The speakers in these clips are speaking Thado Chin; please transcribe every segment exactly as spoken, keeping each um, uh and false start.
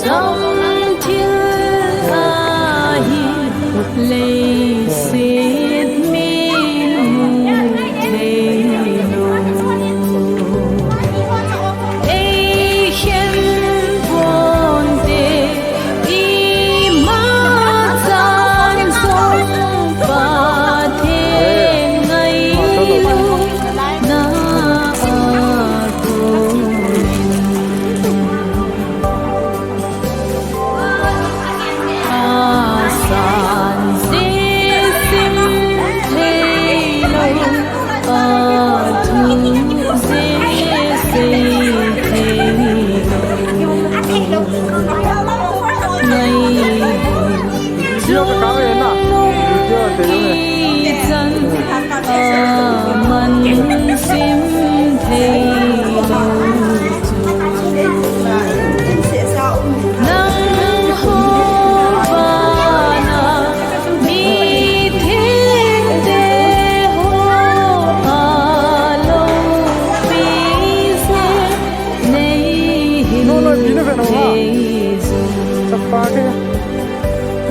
Gamthil ahi leiset min mu thei lo. Ei khen ponte ima chan jong Pathen ngailu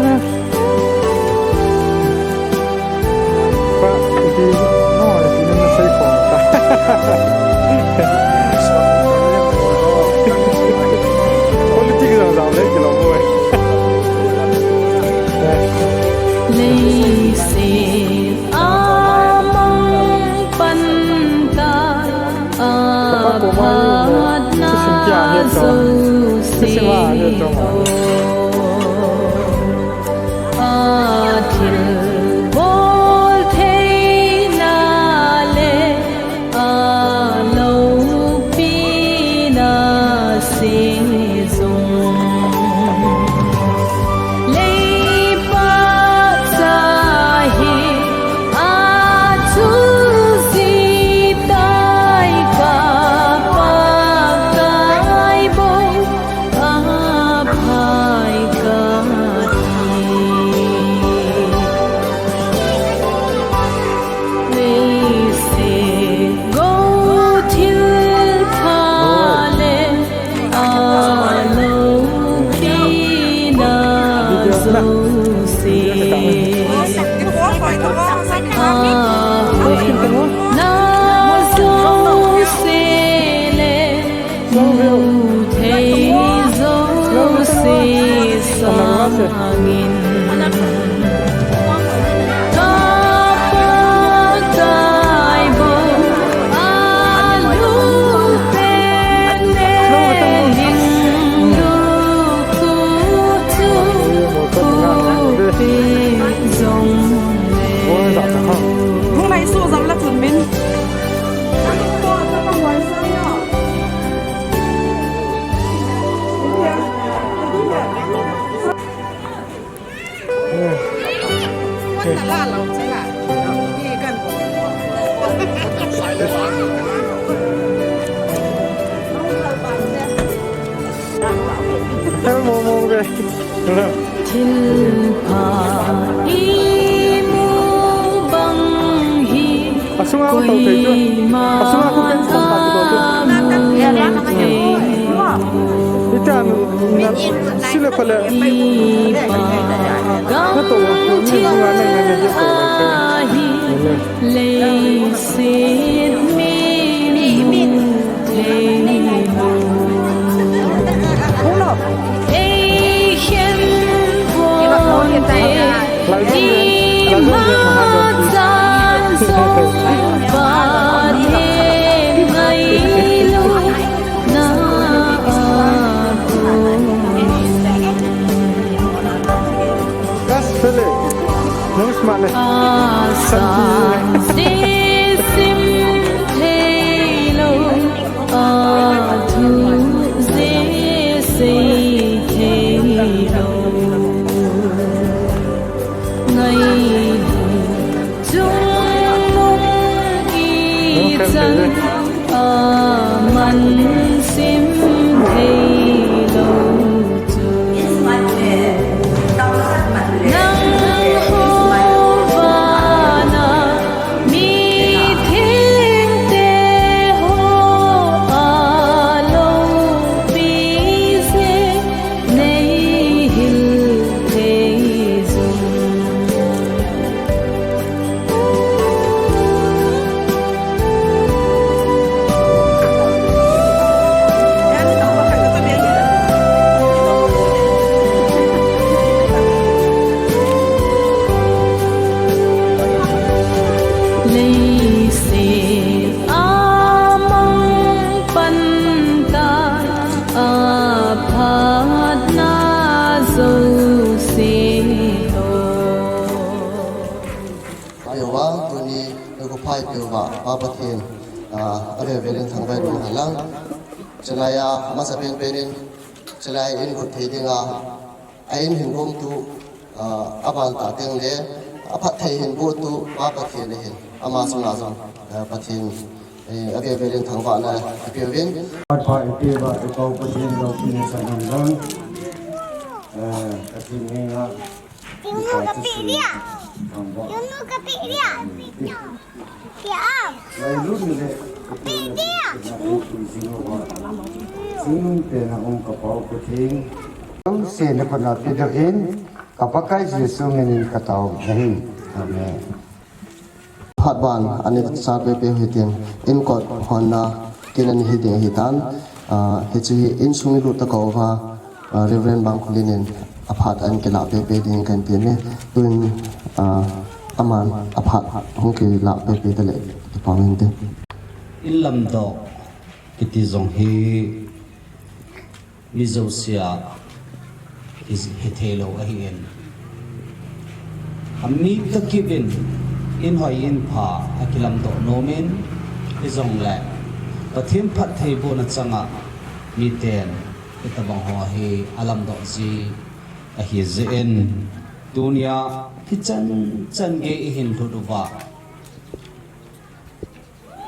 na a kon. Politics jong jong le kilom boi. Leiset a mang pan ta a phatna jouse. A thilbol theina le a loupina se jong. Leipa cha hi a chu ji tai ka Pakai bou a phai ka ti. Leiset go thil pha le a loupina jouse. A hoina jouse le mu thei jouse sangin. Ka Pakai bou a lungpen le hinglukhu chu khu pe jong le. Hung nai su jam la chun min. Thilpha imu bang hi koima amu thei. Sile pale. Na to, ni bunga na na na to. Leiset min thei lo. Ei khen ponte ima chan jong Pathen ngailu na a kon. Asan se sim thei lo, athu se sei thei lo. Ngailu chungnung ichan aman sim thei lo chu. Nangho vana mi Pai piuva, Pa Pathen, ah, a velvel in thangvah in umhen lang. Chulai a, masa penpen in, chulai in lut thei dinga, a in hin gomtu, ah, a ban ta teng le, a phatthei hin bohtu, Pa Pathen ahin, ama sunga jong, ah, Pathen, eh, a velvel in thangvahna, a peuvin. Patpha i peuva, i Pau Pathen loupina chang hen lang. Eh, Pathen henga, Yunu kapi dia. Yunu kapi dia. Dia. Kapi dia. Sinu pena um ka Pau Pathen. Sinu pena Pathen. Ka Pakai Jesu minin ka tao nahi. Amen. Phat ban, ani sa pepe hitin, in kot honna, kin ani hitin hitan, ah, hiche hi insung i lut ta kouva, ah, Reverend Bangkholin in, a phat an kila pepe ding kan ti ne, tuin, ah, aman, a phat hung kila pepe ta le, ti pau inte. In lamdoh, kiti jong hi, Mi jousea hi, hithei lou ahin. Ami toh kivin, in hoi in pha, akilamdoh nomin, hijongle, Pathen phattheibohna changa, miten, hitabang ho hi, alamdoh ji, ahi jeh in, tunia, hichan chan gei ihin lhut uva.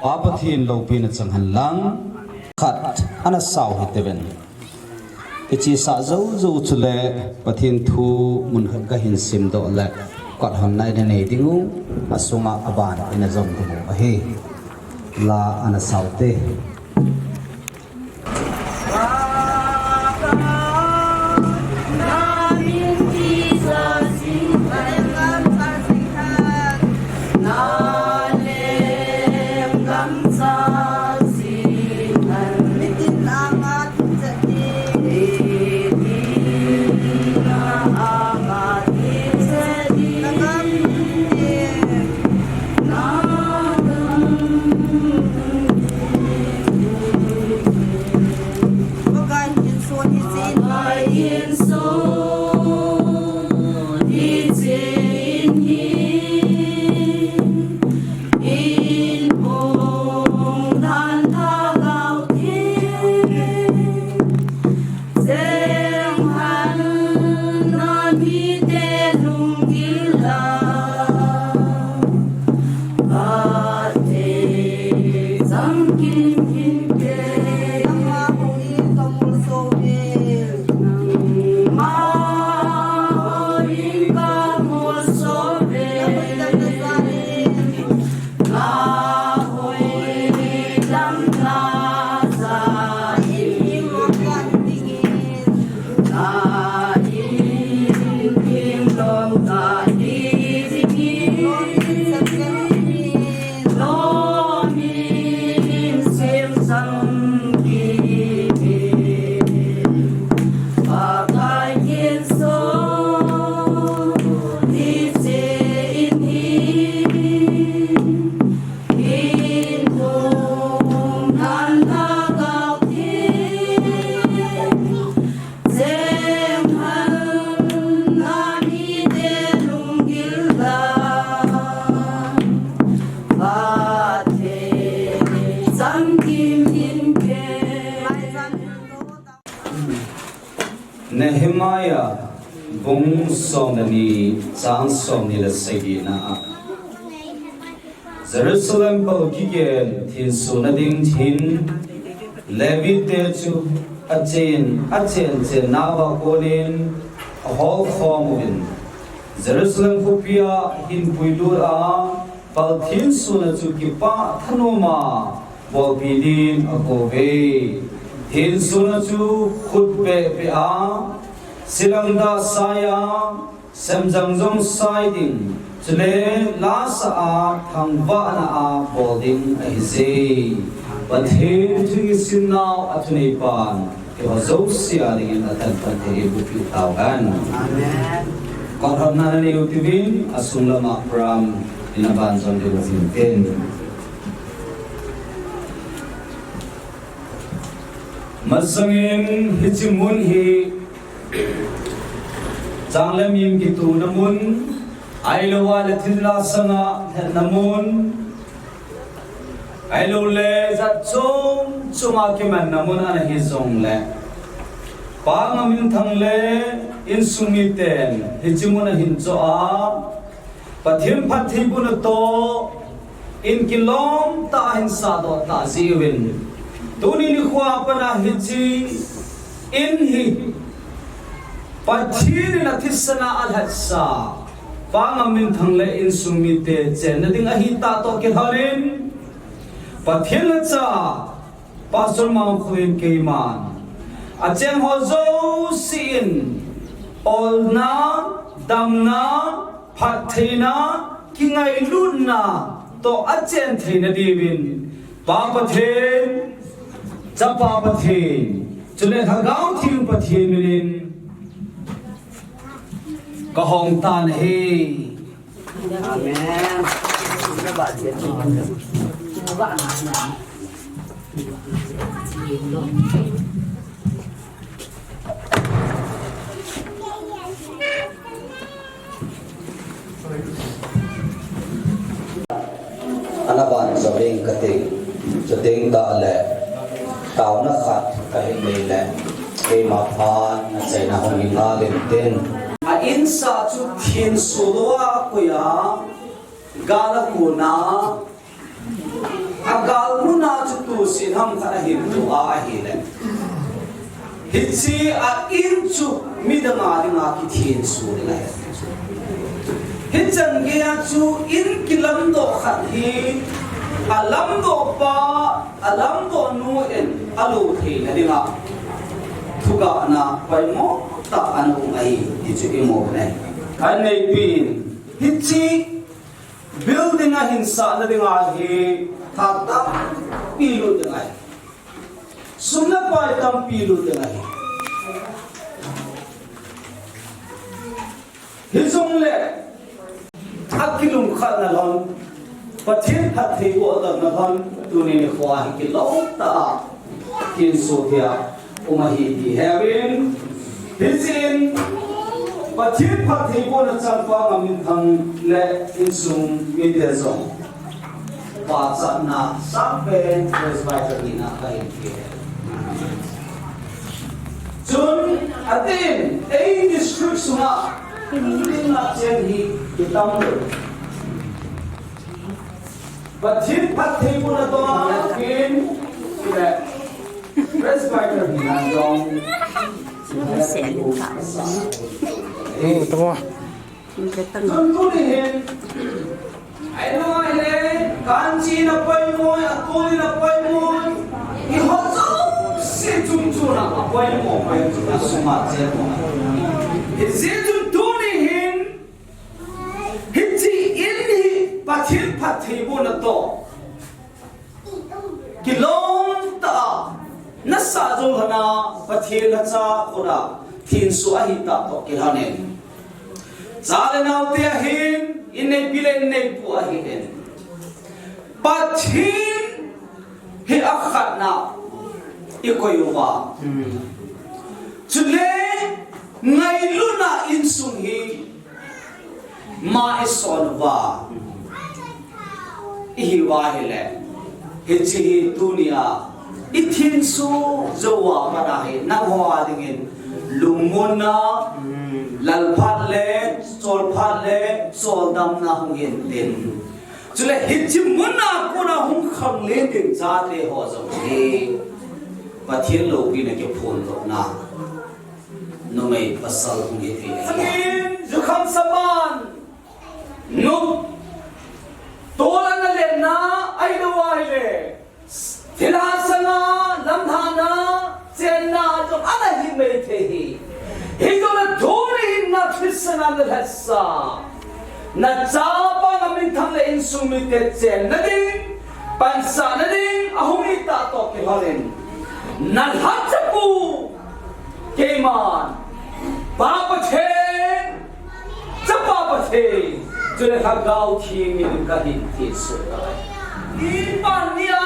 Pa Pathen loupina chang hen lang, khat ana sao hite ven. Ichesa jou jou chule Pathen thu mun khat kahin simdoh le, kot honna ina nei ding u, asunga aban ina jom ding u ahi. La ana sao te. Nehemiah bung som le ni, chang som ni le sagi na a, Jerusalem pal kigen thin suna ding thin, Levi te chu achen, achen chen nauva konin ahol khom uvin, Jerusalem khopia hin puilut a, pal thin suna chu kipah thanoma bolpi din akou ve. Thin suna chu khut beh beh a, silang dah sai a, semjang jong sai ding, chule lasa a thangvahna a bol ding ahi je. Pathen thu i simnau a thuneipan, keiho jouse a dingin atanpan thei in bupi tauhen. Amen. Kot honna nanei u tivin, asung lama program ina ban jom diu ahin tin. Masangin hiche mun hi, chang le mim kituna mun, ahilouva le thilha sanga lhenna mun, Ahilouleh jat chom chom a kimanna mun ana hi jongleh, Pa Ngamminthang le insung miten hiche mun ahin choh a, Pathen phattheibohna toh in kilom tah a ahin sahdoh tah jeh uvin, tuni nikho a pat a hiche in hi Pathen in athisan a alhatsah Pa Ngamminthang le insung mite chenna ding ahitah toh kilhonin, Pathen lhacha Pastor Mangkhoin keiman, acheng ho jousen, olna, damna, phattheina, kingailutna toh achen theina diuvin, Pa Pathen, Chapa Pathen, chule Lhagao Theng Pathen minin kahong tan ahi. Amen. Ana van jo ding kati, chuteng tahle, taona khat kahin nei le, keima phat nachaina hung hi ngal intin. A insung chu thenso lou a koi a, gal a kon a, agal mun a chu tusin ham khat ahin to a ahile, hiche a in chu midang a dinga kithenso ding ahi. Hichan geiya chu in kilamdoh khat hi, alamdoh pa, alamdoh nu in alo theina dinga thugahna poimo tah ana um ahi, ti chu imu u ahi. Ahin neipi in, hiche building ahin sahna dinga hi tha tampi lut ding ahi. Sum le pai tampi lut ding ahi. Hijongle, akilungkhatna lhon, Pathen phattheibohna lhon, tuni nikho a hi kilom tah a, kinso thei a um ahi ti heuvin, hiche in, Pathen phattheibohna chang Pa Ngamminthang le insung mite jong pachatna sangpen Presbyter hina kahin pe. Chun, atin, ei district sunga, building a cheng hi, kitam lou. Pathen phattheibohna toh a, kin, kile, Presbyter hina jong, Oh, tamo. Chun tuni hin, ahi nunga hile, kanchi na poimo, atuli na poimo, eiho jouse chungchang a poimo, poimo, asuma chemo. Hijeh chun tuni hin, hiche in hi Pathen phattheibohna toh kilom tah a, nasah jou lhon a, Pathen lhacha khut a, thenso ahitah toh kilhonin. Cha le naote ahin, inneipi le inneipu ahin. Pathen hi akhatna, ikoi uva. Chule, ngailutna insung hi, ma ison uva. Ihi uva ahile, hiche hi tunia, ithenso jou uva pat a hi, nangho a dingin, lungmonna, lalphat le, cholphat le, choldamna hung hintin. Chule hiche mun a kona hung khanglen ding chate ho jong hi, Pathen loupina kiphondohna. Numei pasal hung hi thei ahi. Samin, jukham saban. Nu. Tol ana lenna, ahilou ahile. Thilha sanga, lamlhahna, chenna, jong ana hi mei thei hi. Hijongle tuni hin na Christian ana lhatsa. Nachapa Ngamminthang le insung mite chenna ding, pansahna ding, ahung hi tah toh kilhonin. Nalhacha pu, keiman, Pa Pathen, Chapa Pathen, chule Lhagao Theng in kahin thengsoh tai. Nipan nia,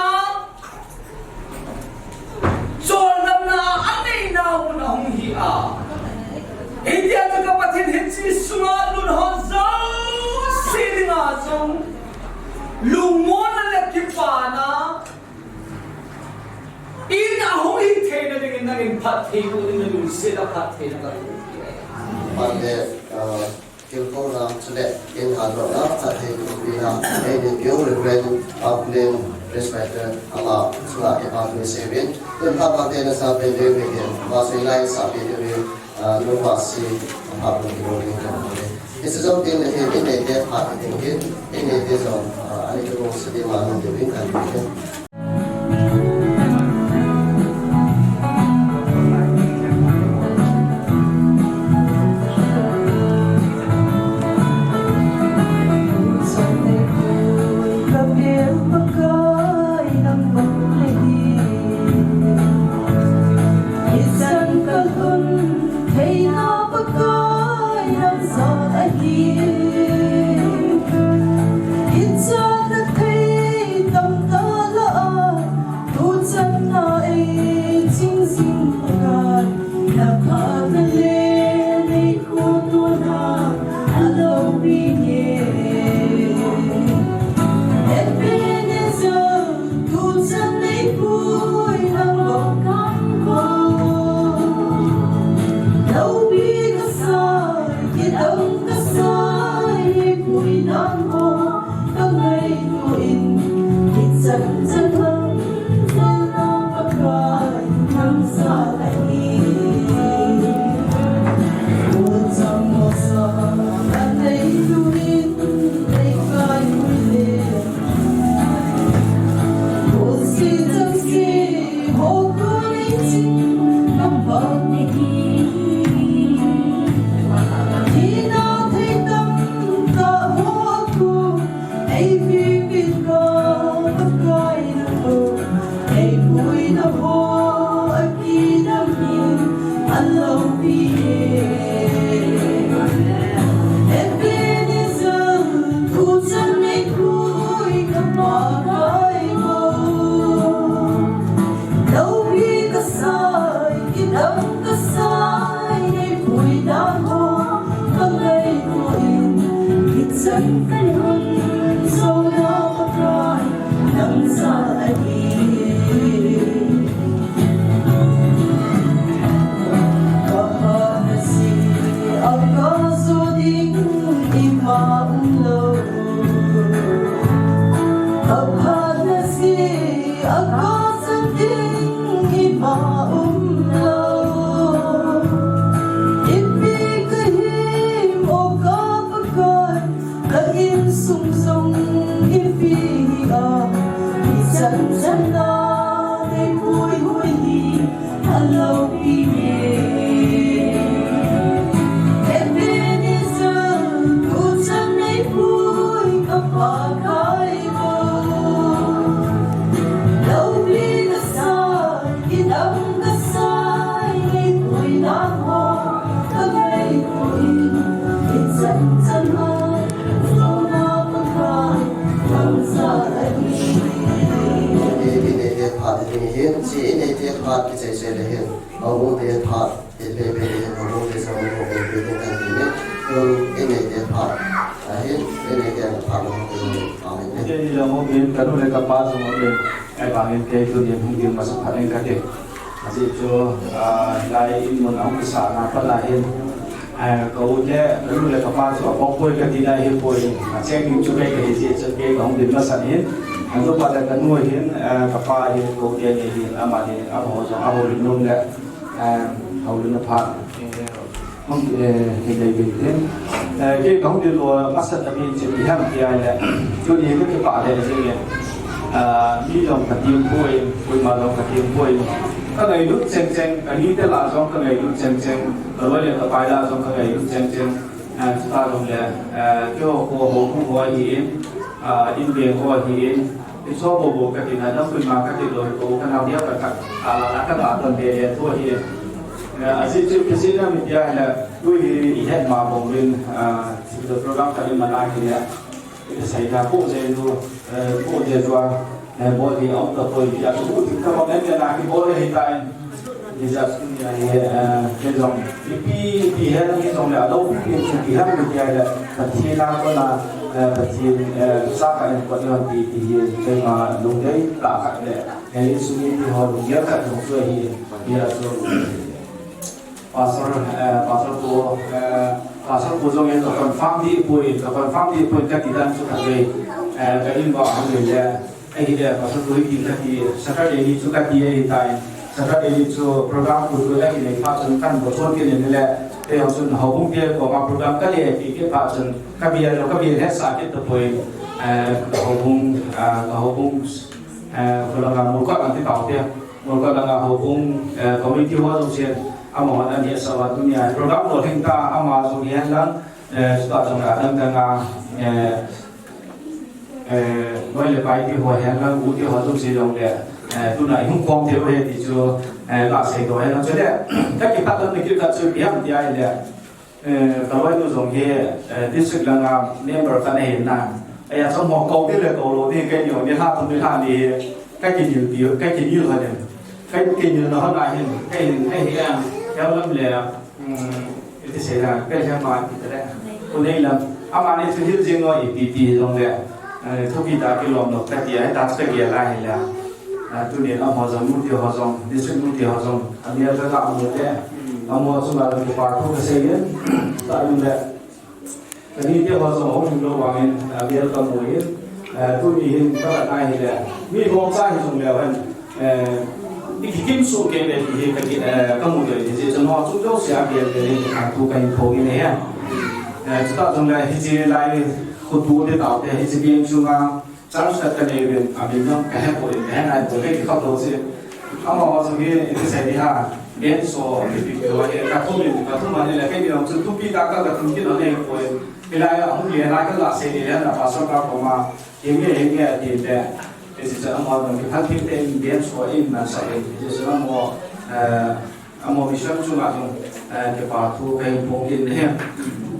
Choldamna a neina mun ahung hi a. Hitia chu ka Pathen hiche sunga lut ho jouse dinga jong lungmonna le kipana, Phattheiboh ding na lungset a phattheina ka thum. Pande, uh, Kilkhou lam chule, in ha lo na, phatthei thumpi na, eini keu Reverend Aplin Presbyter, ama, chunga kipathu seiyuvin, tun pha pate na sa pe ding ve ding, va sei lai sa pe ding ve, ah, nu va si, pha pun ki lo ding ka mo le. Hiche jong tin le hin, in neite pha ding hin, in neite jong, ah, ani ki lo si ding ma nu ding kan ding hin. Tuchan na ei ching jing Pakai, na phatna le nei khotona a loupi nge. Ebenezer, tuchan nei puina bou kham bou. Loupi kasai, kidang kasai, nei puina bou. Ka ngaito in, hichan chan lang, Pakai, nang sa ahi. O chang mo sa, anei tu in, nei kai hui le. O si chang si, ho ko nei ching, nang bang nei hi. Thina thei tam, ka ho ku, ei pi pin ka, ka kai na ko, ei pui na ho, a ki na mi, a loupi e. Ebenezer, tuchan nei pui ka Pakai mo. Loupi kasai, kidang kasai, nei puina ho, ka ngaito in, hichan kan hun, jona Pakai, nang sa ahi. Ka phatna si, a ka jo ding, ima um lou. Ka phatna si, a ka chan ding ima um lou. Ipi ka hi mo ka Pakai, ka insung jong ipi hi a, hichan chan a nei puihui hi a loupi nge. Ebenezer, tuchan nei pui ka Pakai mo. Loupi kasai, kidang kasai, nei puina ho, ka ngaito in, hichan chan a, jona Pakai, nang sa ahi. I, i neite phat ding hin, chi i neite phat kichai chai le hin. Abu te phat, te pe pe te, abu te sa mo pe pe te kan ti ne. Tun, i neite phat. Ahin, i neite phat mo pe. Amen. Te ni lo mo pe, ka nu le ka pa jong mo pe. Ai bang in kei tuni hung ding masa phat in kate. Ajeh chu, ah, lai in mun a hung kisana pat na hin. Eh, ka u le, ka nu le ka pa chu apop poi kati na hi poi. Acheng ding chu kei kahi jeh chun kei kahung ding masat hin. Ka nu pa le ka nu hin, eh, ka pa hin, ka u te ni hin, ama hin, amaho jong, aho lim nom le, eh, houlim na phat, eh, hung, eh, hi nei ve tin. Eh, kei kahung ding lou masat na hin chu ipi ham tia le. Tuni ka kipah le jing le. Ah, mi jong ka tem poi, koima jong ka tem poi. Ka ngailut cheng cheng, ka nute lah jong ka ngailut cheng cheng, ka loi le ka pai lah jong ka ngailut cheng cheng. Ah, chuta jong le, ah, keiho kho houbung ho ahin, ah, in veng ho ahin, i cho bou bou ka tina, nang koima ka ti lou, ko ka nau dia ka ka, ka la la ka ta ton de de thu ahin. Ah, ajeh chu kisei na mi tia le, tu hi i het ma bou vin, ah, chu program ka i man a hi le. Ita sai ta ko je jo, eh, ko je jo, eh, bol di au ta koi dia tu ti ka ba men na ki bol hi ta in. Ni ja sun ya ye, eh, ke jong. Ipi, ipi he na ki jong le, alo pi pi su ki ha mi dia le. Pathen a kona, eh, Pathen, eh, sa ka en ko ni pi pi ye, ke ma lu dei ta ka le. Eh, su ni pi ho lu ya ka jong su hi. Pastor, eh, Pastor pu, eh, Pastor pu jong in ka confirm dih poi, ka confirm dih poi kati dan chu khat ve, eh, ka in ba hang le le, eh, hi le Pastor pu hi kati, Saturday ni chu kati ahi tai, Saturday ni chu program pu chu le hi le pa chun kan bo chon ke le le, te jong chun houbung te koma program ka le ti ke pa chun ka bia lo ka bia he sa ke to poi, eh, ka houbung, ah, ka houbung, eh, ko la ka mu ka an ti tau te. Molkot langa houbung, eh, committee ho jong sia, amahon ani asah uva tunia program lo lhing ta, ama jong hihen lang, eh, chuta jong a dang dang a, eh, eh, noi le pai ti ho hihen lang, u ti ho jong sia jong le, eh, tuna i hung khom te u he ti chu, eh, la sei to hihen lang chu le, ka kiphat lam ni kiphat chu hiam ti ai le. Eh, ka loinu jong hi, eh, district langa member khat ahi na. Aya chong mo ko ti le ko lo ni ka ni ni ha tu ni ha ni ka ki ni ti ka ki ni ha ni. Ka ki ni na ha na hin ka hin ka hi a ya lam le, mm, iti sei na ka hi ma ti le. Ku nei lam. Ama ni chu hil jing no i pi pi jong le. Eh, thupi ta kilom lo ka ti a, ta ka ki a la hi la. Ah, tunin amaho jong, nute ho jong, district nute ho jong, amial ka ga mu te, amaho chunga jong kipa thu ka sei in, ta in le, ka nite ho jong hung hing lo vangin, amial ka mu in, eh, tuni hin ka la nai hi le, mi hom cha hi jong le hen, eh, i ki kim su ke le hi ka ki, eh, ka mu te hi ji chun ho chu jo sia ke le hi ka thu ka in pho in he. Eh, chuta jong le hi ji lai khu tu te tau te hi ji bien chunga, Chance khat ka nei uvin, a min jong ka he poi, ka he nai poi, ka kikhop lou si. Amaho chu hi, iti sei ding ham, dance show, iti pi pi ho hi, ka thum in, ka thum a ni le, kei jong chu thupi tah ka, ka thum kit lou nei poi. Hilai a hung len lai ka la sei ni le, na pastor pa koma, henge, henge, ati te. Iti chu amaho jong kiphal thim te in dance show in na sa in. Iti chu amaho, eh, Amaho mission chunga jong, eh, kipa thu ka hin phong kit in ahi.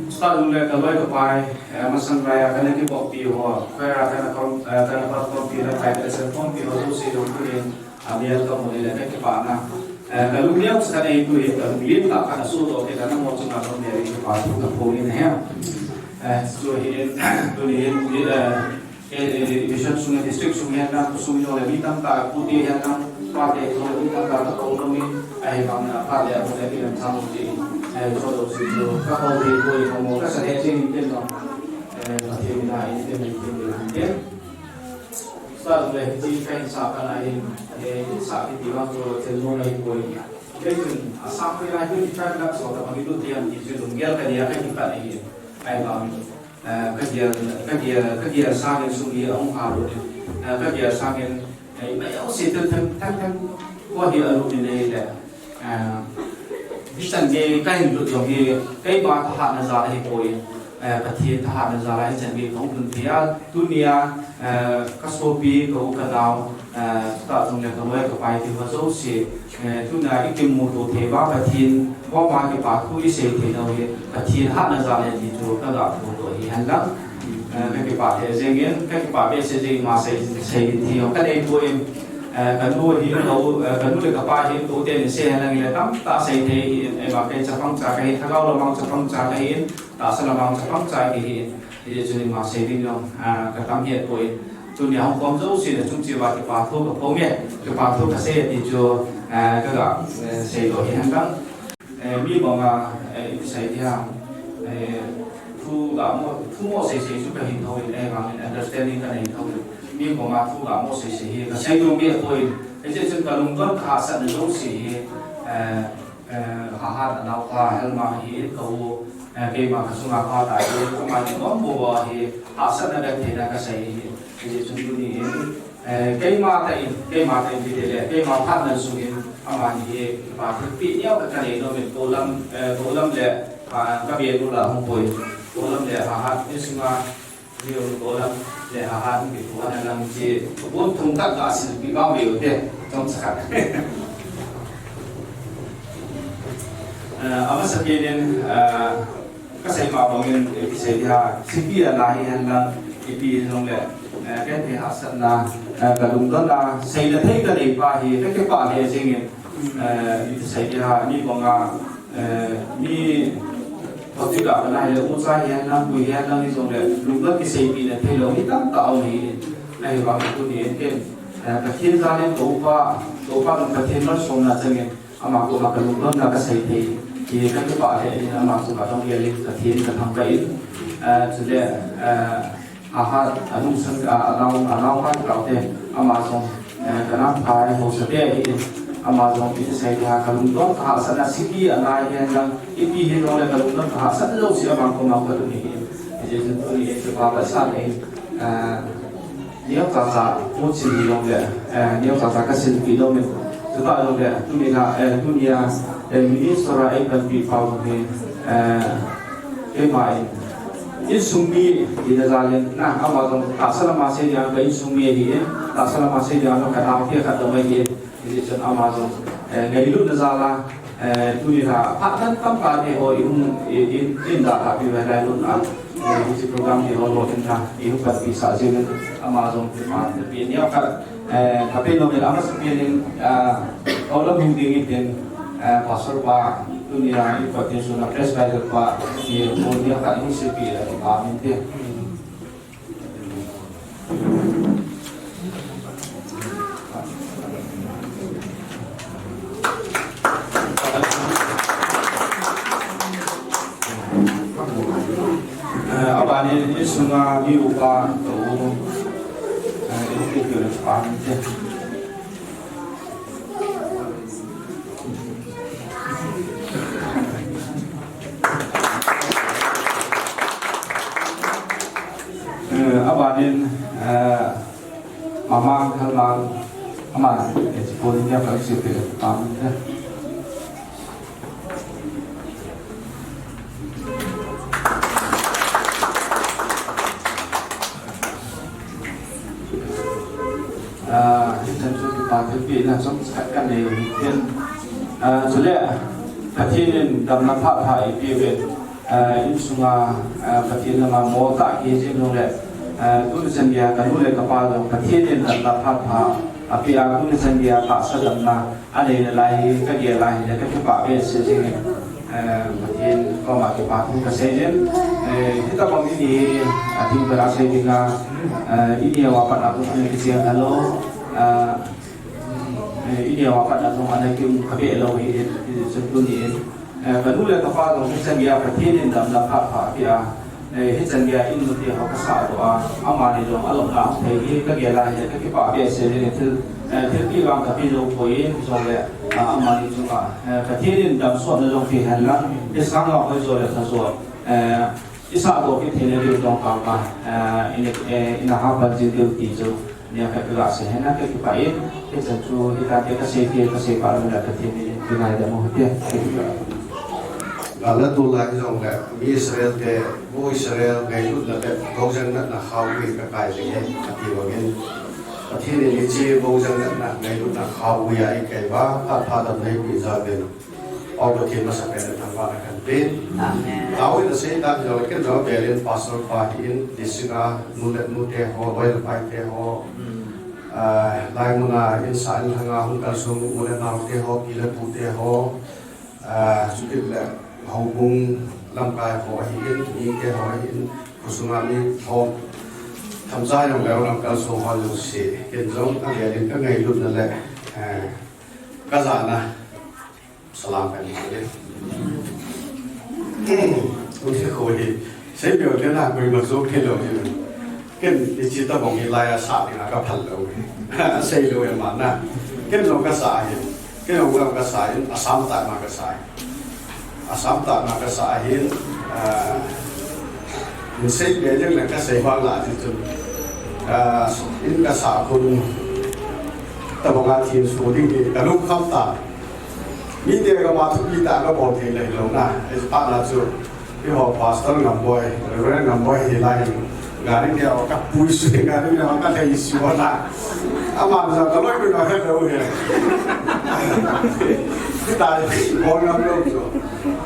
Chutah jong le ka loi ka pai, eh, masang lai a ka na kibol pi ho, choir a ka na kon, eh, ka na perform pi, na pai ka perform pi ho jouse jong tunin, a, mial ka mu in le ka kipa na. Eh, ka lung liam sa ka nei tuhin, ka lung lim tah ka na suhdoh kit a, nangho chunga jong le kipa thu ka phong in ahi. Eh, chu hi in, tuni hin, eh, Eh, eh, mission sunga district sunga hihen lang, khosung jong le mi tamtah, pute hihen lang, pate jong le mi tamtah, ka kou lou mi, ahivang in, phat le, ahung le, kilam sang lou ti, eh, so lou si lou, ka kou thei poi, ka mo, ka sa le, ching in tin lou. Eh, Pathen in a, in tin, in tin, in tin. Sa le, ti ka in sa ka na in, eh, in sa kiti vang chu, thil lou na hi poi. Kei chun, a sang poi lai, twenty-five lakhs so, ka ma mi lu ti am ti chu, lunggel ka nia, ka kipat ahi. Ahivang in. Eh, ka gel, ka gel, ka gel sangin sum hi ahung hal u. Eh, ka gel sangin, eh, mai jouse thil thang, thang, thang, ko hi alu ni nei le. Eh, hichan gei ka hin lut jong hi, keima thahatna jal ahi poi. Eh, Pathen thahatna jal a hichan gei kahung lhun thei a. Tunia, eh, ka sopi, ka u, ka nao, eh, chutah jong le ka loi, ka pai ti ho jouse. Eh, tuna i kimuto thei uva Pathen koma kipa thu i sei thei nau hi Pathen hatna jal ahi ti chu ka ga photo hi hen lang. Eh, ka kipa thei jeng in, ka kipa behseh jeng in, ima sei, sei ding thei jong ka nei poi. Eh, ka nu hi, ka u, eh, ka nu le ka pa hi, ka u ten in sei hen lang in le tamtah sei thei hi in, eh, ima kei chapang cha ka hi, lhagao lamang chapang cha ka hi in, tahsa lamang chapang cha ka hi in. Hijeh chun ima sei ding jong, ah, ka tam het poi. Tunia hung khom jouse na chung cheh uva kipa thu ka phong e, kipa thu ka sei e ti chu, ah, ka ga, eh, sei doh hi hen lang. Eh, mi banga, eh, iti sei ding ham, eh, thu ga mo, thu mo sei sei chu ka hin thou in, eh, vang in understanding ka nei thou in. Mi banga thu ga mo sei sei hi ka sei doh beh poi. Hijeh chun ka lungdon ka hahsatna jouse hi, eh, Eh, Hahat a naopa Helma hi, ka u, eh, keima ka sunga pa ta hi, ka ma ni nom bo hi, hahsatna le theina ka sei hi, hi chun tuni hin, eh, keima tah in, keima tah in ti le, keima phatna sung in, ama ni hi, pa thil pi neo ka ka nei nom in, ko lam, eh, ko lam le, ah, ka bia nu la hung poi, ko lam le Hahat ni sunga, View ko lam le Hahat ki ko na lam chi, ko thum khat ka sil pi ka view te, chom sa khat. Eh, amasa pen in, eh, ka sei ma bang in, eh, ki sei dia, sipi a la hi hen lang, ipi jong le, eh, ka ti hahsatna, eh, ka lungdon na, sei na thei ka nei pa hi, ka kipa le jing in, eh, i ti sei dia, mi bang a, Eh, mi, hospital ka na hi le, u cha hi hen lang, pu hi hen lang, hi jong le, lungdon kiseipi na thei lou, mi tamtah um hi, ahivang tuni in ken, eh, Pathen jal in ka upa, ka upa in Pathen malsomna chang in, Ama koma kalungdonna kasei thei, ti kakipah lheh in ama chunga dong gel in Pathen kathangvah in, eh, chule, eh, ahat, anungsan, a, anao, anaopa taute, ama jong, eh, kanam phai haosate ahin, ama jong iti sei dia kalungdon kahahsatna sipi anai hen lang, ipi hijongle kalungdon kahahsat jouse ama koma katun ahin, hijeh chun tuni kipa vetsahna in, eh, Neocha cha, Pu Chin hijongle, eh, neocha cha kasilpi lou in. Chutah jongle, tuni a, eh, tuni a, eh, minister a eipanpi pau hi, eh, keima in. Insung mi, ina jal in, na, ama jong, tahsa lama sei dia, ka insung mi ahi in, tahsa lama sei dia, ka naote khat jong ahi in. Hijeh chun ama jong, eh, ngailutna jal a, eh, tuni a, phat tamtah te ho i hung, i, i, i dalha pi uve lailun a, eh, hiche program hi ho lolhinna, i hung panpi sah jeh in, ama jong, ah, pi nia khat, eh, ka pen nom in, amasapen in, ah, aw lam hung ding in tin, eh, Pastor pa, tuni a, i Pathen suna Presbyter pa, i hung nia khat hung seipeh, eh, pa min te. Eh, abanin, insunga mi upa, to, eh, in, in, in, in, in, Eh, abanin, eh, Mama Khalmang, ama, eh, Chipolinia Fellowship, eh, pam, eh. Ah, hichan chu kipa thilpeh na chomkhat kanei u hitin. Ah, chule, Pathen in damna phat pha eipeh uvin, ah, insunga, ah, Pathen lama moltah kihi jing jongle, ah, tuni chan geiya kanu le kapa jong Pathen in damna phat pha apeh a, tuni chan geiya tahsa damna anei nalai hi kagel a ahile kakipah behseh jengin, eh, Pathen koma kipa thu kasei jin. Eh, hitobang ini hi, ah, thingpel a sei dinga, eh, ineo a pat a jong ana kicheng khalou, ah, eh, ineo a pat a jong ana kium kha behlou hi, hi, hi, chun tuni in, eh, kanu le kapa jong hichan geiya Pathen in damna phat pha apeh a, Eh, hichan geiya in nute ho kasahdoh a, amani jong alomna hung thei hi kagel a ahile kakipah behseh jengin thil, eh, thilpeh vang kapeh jou poi, hijongle, ah, amani chunga, eh, Pathen in damsotna jong pe hen lang, hiche sanga hoi jo le pha jo, eh, isahdoh kit theina diu jong pang pang, eh, in, eh, ina hapan jing diu ti chu. Nia khat kaga sei hen lang kakipah in, hichan chu hitia te kasei te, kasei pah lou le Pathen in kingaidam u hite. Ah, la tulai hijongle, mi Israel te, Pu Israel ngailutna le, gojang natna khao gui kakai ding ahi, ati bangin. Pathen in hiche gojang natna, ngailutna khao gui a eikai uva, phat pha damna eipeh jal uvin. Aw Pathen masapen in thangvahna kahin pe. Amen. Taovin asei dan jong le ken jong abelin pastor pa ahin, district a nu le nute ho, loi le pai te ho. Hmm. Ah, lai mun a insah inlhang a hung kalsong u le nao te ho, pi le pu te ho. Ah, chukit le houbung lamkai ho ahin, mi te ho ahin, khosung a mi ho. Themcha jong le hung kalsong ho jouse. Ken jong abelin kangailutna le, eh, kajana. Salam kahin bol e. Ute kho hi, sei beu te na koima jong thei lou hi. Ken hiche tobang hi laiya sah dinga kaphal lou hi. Sei lou e ama na. Ken jong kasah hi. Ken jong kasah hi. Assam tah ma kasah hi. Assam tah ma kasah hi. Ah, in sei be jeng le kasei vang la ti chun. Ah, in kasah khun tobang a thin so ding hi kalungkham ta. Mite koma thupi tah kabol thei lou na. Hiche phat na chu, eiho Pastor Ngamboi, Reverend Ngamboi hi lai hin. Gari neo kapui sui, gari neo kalhei sui na. Ama jong kaloi neo helou hi. Hitia bol ngam lou chu.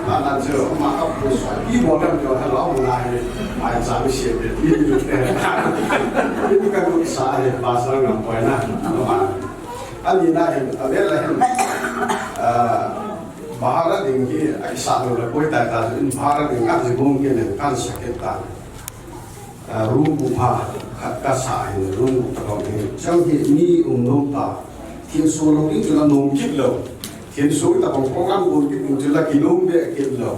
Ama na chu, ama kapui sui. Ibol ngam lou helou na hi. Ai cha mi se be. Ipi kanusa hi Pastor Ngamboi na. Ama Ani na hin, avel a hin, ah, bahar a ding hi, akisah lou le, koi tai ta, in bahar a ding, kan jibung kin hin, kan sakit ta. Ah, room upha, khat kasah hin, room upha hin. Chang hi, mi um nom ta, thin so lou ding, chu la nom kit lou. Thinso ta kong program gon kit in chu la kilom be kit lou.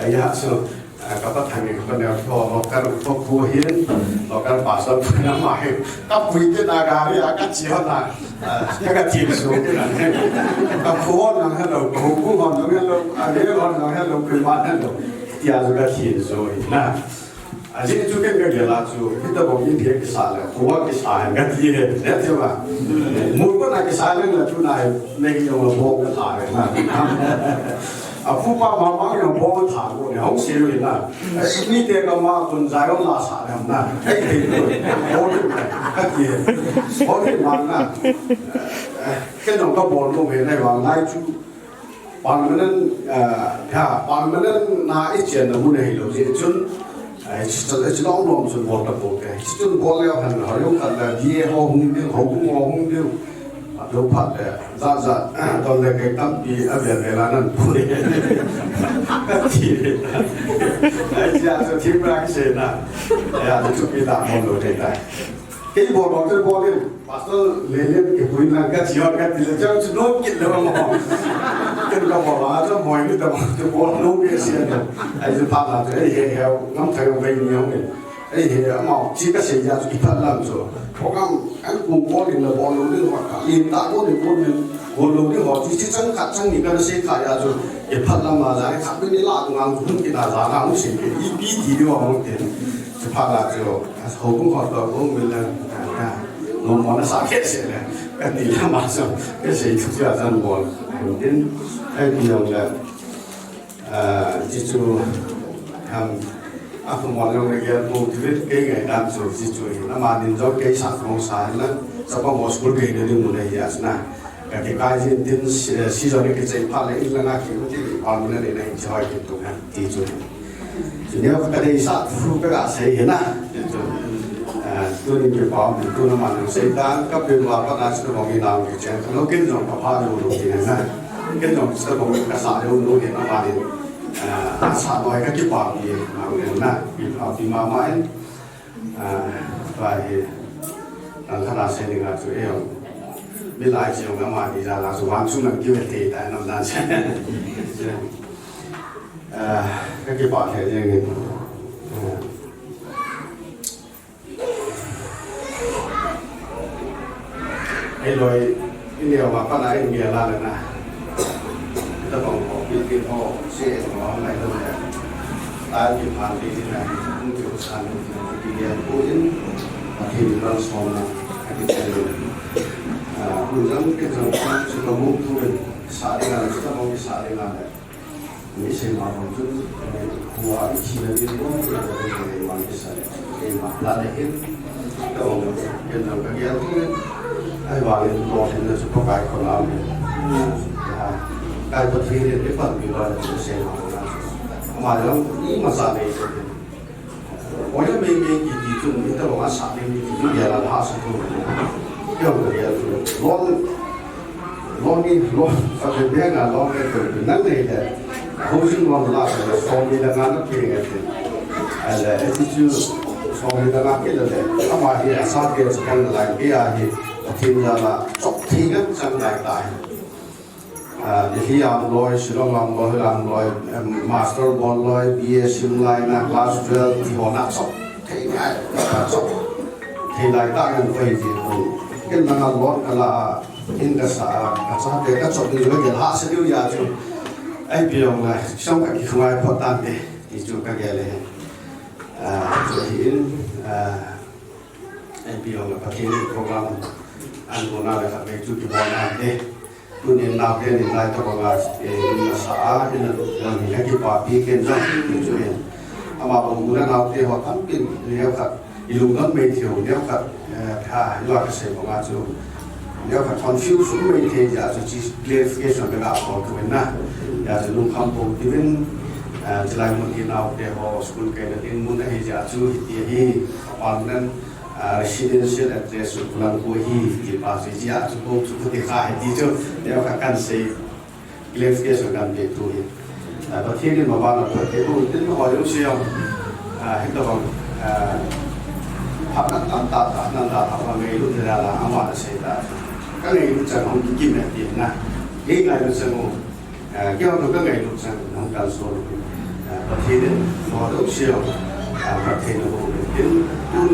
Ahi a chu, ah, ka pa Thang le ka pa Neo ho, local ho khu hin, local pastor khu na ma hin. Ka pui te na gari a ka chi ho na. Ah, ka ka thinso te na. Ka khu ho na hello, ka khu ho na hello, a le ho na hello, kri ma hello. Tia chu ka thinso na. Ajeh chu ken ka gel a chu, hitobang in thei kisa le, kho a kisa hen kati hen, ne ti ba. Mun kona kisa le la chu nai, nei jong la bong ka tha le na. A pu pa mama jong bong tha ko ne, hung se le na. Mite koma tun Zion la sa le na. Ei thei ko, bong kati hen. Bong ma na. Ken jong ka bol mo he nai vang nai chu. Permanent, ah, ha, permanent na i chenna mun ahilou jeh chun, ah, hiche, hiche lom lom chun bol ta bol kei. Hiche chun bol leu hen, ho jong khat le, D A ho hung ding, houbung ho hung ding. Atu phat le, jat jat, don le kei tampi, a vel vel a nan pui. Ka ti. Ai, tia chu thim ra kisei na. Ya, chu pi ta bol lou thei tai. Kei bol bol te bol in, Pastor Lelen kipui na ka chi hon ka ti le chang chu nom kit le ma. Ken ka bol a chu moi ni ta ma chu bol nom ke sia le. Ai chu phat la chu, ei he he, ngam thai ngam bai ni hong ni. Ei he, amau chi ka sei ya chu i phat lam chu. Program an kung bol in la bol lo ni ho ka. In ta ko ni ko ni, bol lo ni ho chi chi chang khat chang ni ka sei kha ya chu. I phat lam la ja khat ni la ngang hun ki na ja na mu sei ke. I pi ti ni wa mo te. Chu phat la chu. Houbung ho toh bung min lang, ah, nom mona sa khe se le, ka ti le ma so, ka sei thu sia chan bol. Tin, ai ti jong le, ah, chi chu, ham, a pu mon jong le gel bol ti le, kei ngai dan chu, chi chu hi, na ma din jong kei sa kong sa le, sa pa mo school kei le ding mu le ya na. Ka ti kai jin tin, eh, season ni kichai phat le in langa ki uti ki pa mun le nei choi ki tu na ti chu. Chu neo ka dei sa thu ka ga sei hi na. Chu, eh, tunin kipa um tu na man sei dan ka pe wa pa na chu mo ngi na ki chen. Lo kin jong ka pha lo lo ki na. Kin jong sa mo ka sa lo lo ni na ma ni. Eh, a sa noi ka kipa ki na na. Kipa ki ma ma en. Ah, tua hi, tang khat a sei ding a chu, eh, mi lai chi jong ama ti jal a chu, vang chung lam kive thei ta nam dan sei. Ah, ka kipah thei jeng in. Ah. Ei loi, i neo ma pa na i nge la le na. Tabang ho, pi pi ho, se ho, ngai lo le. Ta ki phan ti na, kum ki san ti ki ya ko in, a ki ran so na, a ki chen lo. Ah, kum jang ki jang pa, chu ka mu tu le, sa ri na, chu tabang ki sa ri na le. Ni sei ma bang chun, eh, kua i chi na ding bang, kua i chi na ding bang, i sa le, eh, ma, la le hin, ka bang, ken jong ka gel tu, ai vang in, lo hin na chu Pakai khut a um in. Ah, kai Pathen in, i pan pi lo le chu sei ma bang na chu. Ama jong, i ma sa le chu. Oya mei mei kiti chun, ita lo asa mei mei kiti gel a hahsa tu. Kei hung gel tu. Loan, loan ni, loan, State Bank a loan ni tu, nang nei le. Housing loan la, som ni le nga na pe nge te. Ale, iti chu, som ni le nga ke le. Ama hi asa ke chu kan la, ke a hi, Pathen jal a, chop thei ngen chang lai ta hi. Ah, Delhi a um loi, Shillong a um loi, Hilai a um loi, em, master bol loi, B A sim lai na, class twelve, ti ho na chop thei ngai, ka chop thei lai ta ngan koi ji ko. Ken na ngal lon ka la, in ka sa, ka sa te ka chop ni jo gel ha se diu ya chu. Ai pi ong la, song ka ki khwai pho tan te, ti chu ka gel le. Ah, chu hi in, ah, ai pi ong la Pathen in program an ko na le ka pe chu ki bon na te. Tunin nau ken in lai tobang a, eh, in a sa a, in a lam hi a kipapi ken jong, in chu in. Ama bang mun a naute ho tampin, neo khat, i lungdon mai thei u, neo khat, eh, pha, i lua ka sei bang a chu, neo khat confuse um mai thei jeh a chu, chi clarification ka ga bol tu in na. Jeh a chu lungkham pou uvin, eh, chulai mun hi naute ho school kaina ding mun ahi jeh a chu, hiti hi, permanent, ah, residential address chu khulang ko hi ti pa chu, hiche a chu ko chu khuti kha hi ti chu, neo khat kan sei, clarification kan pe tu hi. Ah, Pathen in maban a phatthei boh in tin ho jong siam. Ah, hitobang, ah, phatna tamtah, phatna tamtah, phatna ngailut le la, ama na sei ta. Ka ngailut chan hung kikim e ti na. Kei ngailut chang u, eh, kei hung ka ngailut chang, nang kalson u, eh, Pathen in, mo do sio, eh, Pathen in mo, tin, tun,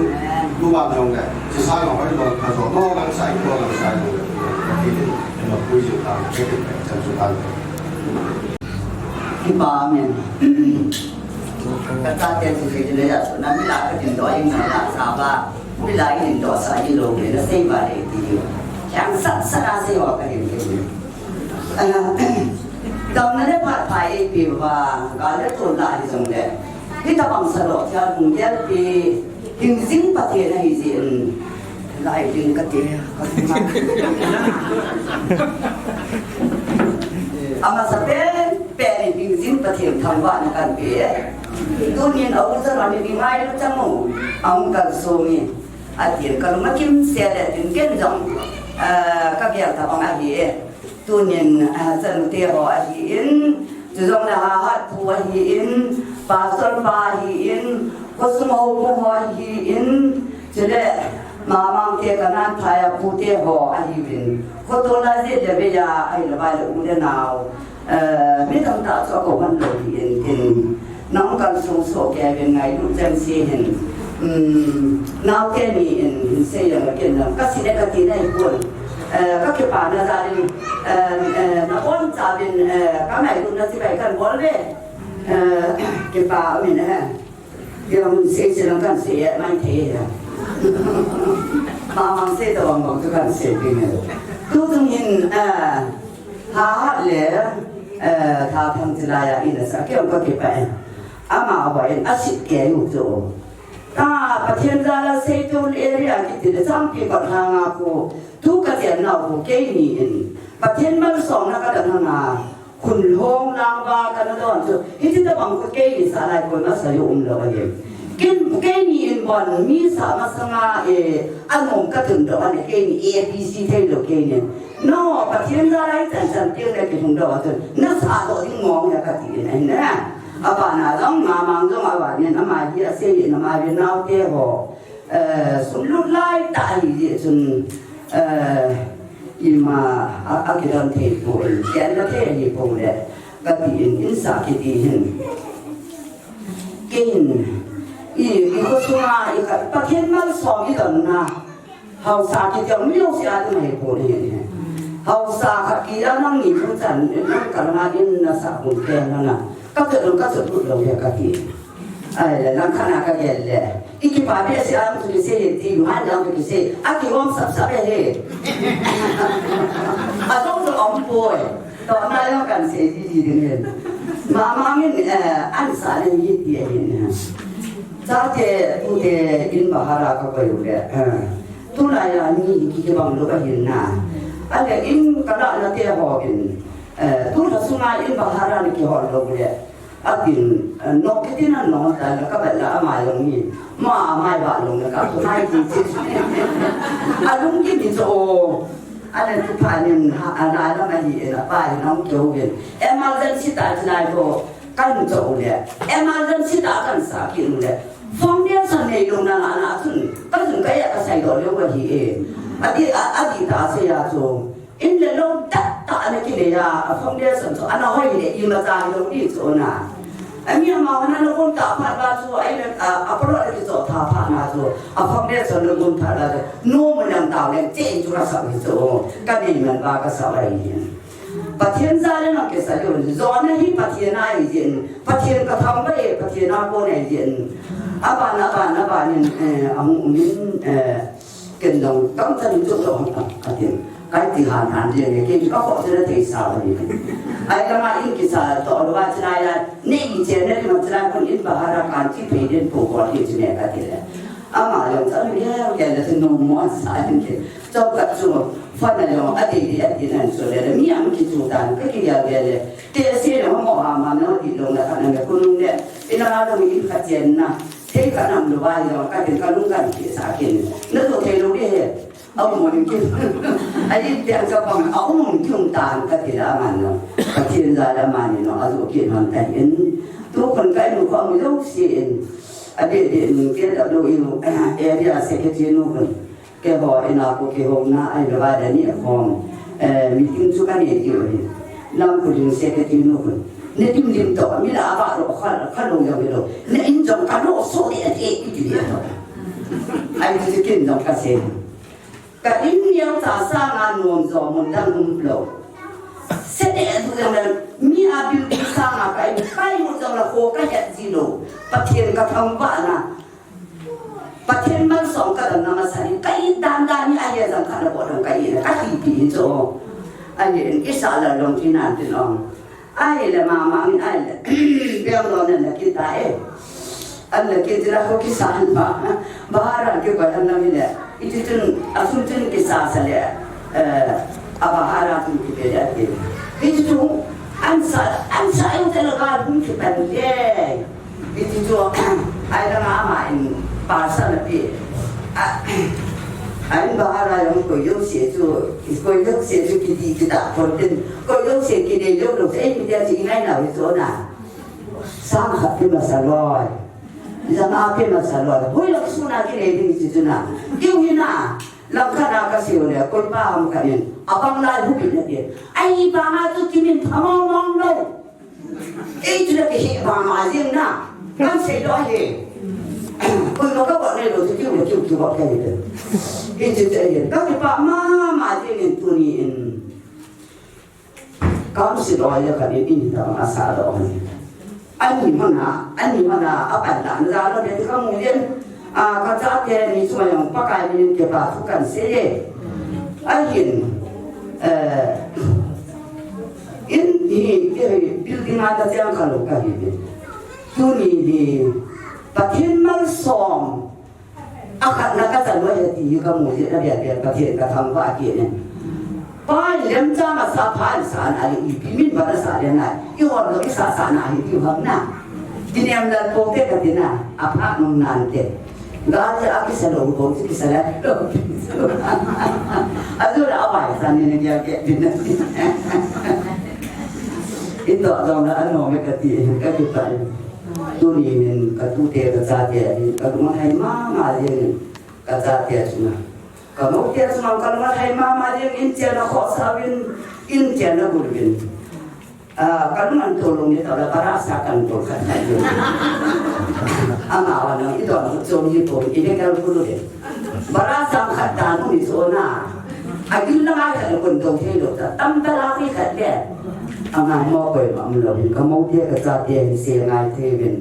tu ba jong le, chi sa ngau hoi lo, ka jo, no lang sai, no lang sai, Pathen in, mo pui ju ta, ke ke, chan ju ta. Kipa, amen. Ka ta te su ke le ya, na mi la ka tin do ing na la sa ba. Bila in do sa i lo le na sei ba le ti. Yang sat sat a sei wa ka hin ke. Dam na le phat phai e pi ba, ga le to la hi jong le. Hi ta bang sa lo tia hung gel pi. Hing jing Pathen ahi jin. Lai ding ka ti. Ama sa pen, pen in hing jing Pathen thangvahna kan pe. Tunin a u Zaron in i ngailu chang u, a hung kalsong in. A tin ka lung a kimsel e, tin ken jong, eh, ka gel tabang ahi e. Tunin, eh, chanu te ho ahi in, chujong le Hahat pu ahi in, pastor pa ahi in, khosung houbung ho ahi in, chule Mamang te Kanan Phai a pu te ho ahi in. Khoto la je le be ya, ahi le ba le u le nao. Eh, mi tamtah chu a ko man lo hi in tin. Nang kalsong soh kei ven ngailu chang se hin. Um, naote ni in, hin sei jong ken jong. Ka sei le ka ti nai pon. Eh, ka kipana jal in, eh, eh, na bon cha vin, eh, ka ngailutna chibai kan bol ve. Eh, kipa um in, eh. Kei hung sei sei lang kan sei, eh, mai thei, eh. Mamang sei tabang bang chu kan sei ding, eh. Tutung hin, eh, Hahat le, eh, Thaphang chilai a in a sa kei hung ka kipah e. Ama ho in a sit kei u chu. Ta Pathen jal a Seitol area kiti le Changpi kot langa khu tu ka chen nau khu keini in Pathen malsomna ka dang hanga khun lhong lang va ka na don chu. Hiti tabang khu keini sa lai koi masa u um lo ahi. Ken keini in bon mi sa masanga e anom ka tun do ane keini A B C thei lo keini. No, Pathen jal a i chan chan tiang le kilhung doh a chun, na sa doh ding mong e ka ti in ahi na. A bana jong, Mamang jong a bana in, ama hi a sei in, ama hi naote ho. Eh, sum lut lai tah ahi jeh chun, eh, ima a, a kidon thei poi, kian la thei ahi poi le, ka ti in, in sa kiti hin. Kei in, i, i khosunga, i ka, Pathen malsom i don na. Haosa kiti jong mi jouse a ding ahi poi ahi. Haosa khat kiti a nangni thu chan, nang kalanga in na sa hun te na na. Ka chot lou, ka chot lut lou le ka ti. Ai le, lang khat na ka gel le. I kipa behseh a chu kisei ti, man jong chu kisei. A kihom sap sap e he. A jong chu um poi. Toh na jong kan sei ji ji ding he. Mamang in, eh, an sa le hi ti ahi ne. Chate, tute in bahara ka koi u le. Eh. Tulai a ni ki, kibang lou ahin na. Ale in ka lah na te ho in, eh, tu lha sunga in bahara ni kihol lou le. Atin, eh, nok kiti na nok ta la ka ba la ama jong ni. Ma ama ba long la ka tu mai ti ti. Alung ki ni cho. Ale tu pha nin ha, ala la ma hi e la pa hi nong kyo gen. Emergency ta lai ko. Kan cho le, emergency ta kan sa ki le. Foundation nei lou na na na chun, ka chun ka ya ka sai do le wa hi e. Adi, a, adi ta se ya chu. In le lou ta ta na ki le ya, a foundation chu, ana hoi le, i ma cha lou di chu na. A mi ama na lou ta pha ba chu, ai le, a, a pro le ki cho ta pha na chu. A foundation lou ta la chu. No mo nang ta le, che chu ka sa hi chu. Ka nei man ba ka sa wa hi. Pathen jal in a kisa lou, Jonah hi Pathen a ahi jin, Pathen ka thangvah e, Pathen a kon ahi jin. Aban, aban, aban in, eh, ahung um in, eh, ken dong, kam chan in chuk lou hang a, atin. Kai ti han han jin, ken ka kho chena thei sa ba ni. Ai ka ma in kisa to lo ba chena ya, nei chen na ma chena kun in bahara kan ti pe den po ko ti chena ka ti le. Ama jong cha mi ya, ya le no mo sa in ke. Chok ka chu, fa na jong, a dei dei, a dei nan chu le, mi ang ki chu tan, ka ki ya ya le. Te se le mo ha ma no di lo na ka na me ku nung le. Ina ma lo mi ka chen na. Te ka nam lo ba yo, ka tin ka nung kan ki sa kin. Na to te lo de he. A mo ni ki. A di te ka pang, a mo ni ki tan ka ti la man no. Ka chen la la man no, a zo ki man ta in. Tu kon ka nu ko mo lo si in. A de de nu ke da lo i nu. Area secretary nu kon. Keiho ina ko kihou na, ai, beba dani a khom. Eh, meeting chu kanei diu ahi. Lamkhuling secretary nu khun. Nadim dim toh, mi la ava lo, kha, kha lo jong lo. Na in jong kalo so de ati e, kiti dia toh. Ahi chu ken jong kasei. Ka in neocha sanga nom jo mun dang um lou. Sede du jong le, mi a building sanga ka in kai mu jong le kho kahet ji lou. Pathen kathangvah na. Pathen malsom kadamna masa in, ka it dan dan hi ahi jong khat le bou dong ka it na, ka hipi in chu. Ahi in, kisa la long thi nan tin ong. Ahile mama min ahile, Bangalore nan la kit ta e. An la kit la kho kisa an ba. Bahar an kikoi an la min le. Iti chun, asun chun kisa sa le. Eh, a bahar a chun kipe le ati. Iti chu, an sa, an sa e te la ga hung kipan le. Iti chu, ai la nga ma in parcel na pi. A, ai ba ara jong koi jouse chu, koi jouse chu kiti kita pon tin. Koi jouse kinei jou lou, ei mi dia chu i ngai nau hi chu na. Sang khat pe masa loi. Jang a pe masa loi. Hoi lak suna kinei ding chu chu na. Diu hi na. Lang khat a ka siu le, koi pa ham ka in. Abang lai hu pi na ti. Ai ba nga chu kimin pha mong mong lou. Ei, chu le kihe mama jing na. Kan sei lou ahi. Koi ma ka bol nei lou, chu kiu le kiu kiu bol ka hi te. Ei, chu chu ahi. Ka kipah mama jing in tuni in. Kam sei lou ahi ka in in ta ma sa lou ahi. Ani mana, ani mana, apan la, la lou le ka mu yen. A, ka chate ni chu jong Pakai min in kipa thu kan sei e. Ahin, eh, in hi, hi, building a ta chiang kha lou ka hi. Tuni hi, Pathen malsom, a khat na ka chan lou he ti hi ka mu jeh na bia bia Pathen kathangvah kit in. Pa in lemchang a sa pha in sa na le ipi min ban a sa le na. I hol lou i sa sa na hi ti hang na. Ti nem lal po te ka ti na. A pha nung nan te. Gal te a kisa lou ko ti kisa le. A ju la a bai sa ni ni ya ke ti na. I to dong la a no me ka ti ka ti pa. Tuni min ka tute ka chate ka lung hai mama jing ka chate chu na. Ka mote chunga ka lung athei mama jing in, chen a khohsah uvin, in chen a gul uvin. Ah, ka lung an tolou ni tah le barasa kan tol khat khat jing. Ama wa nang i don chom ni pon i le kal kulu de. Barasa khat ta nu ni so na. A gil na ngai khat le kon tol thei lou ta. Tam ta la khi khat le. Ama mo koi ma um lou. Ka mote ka chate hin se ngai thei uvin.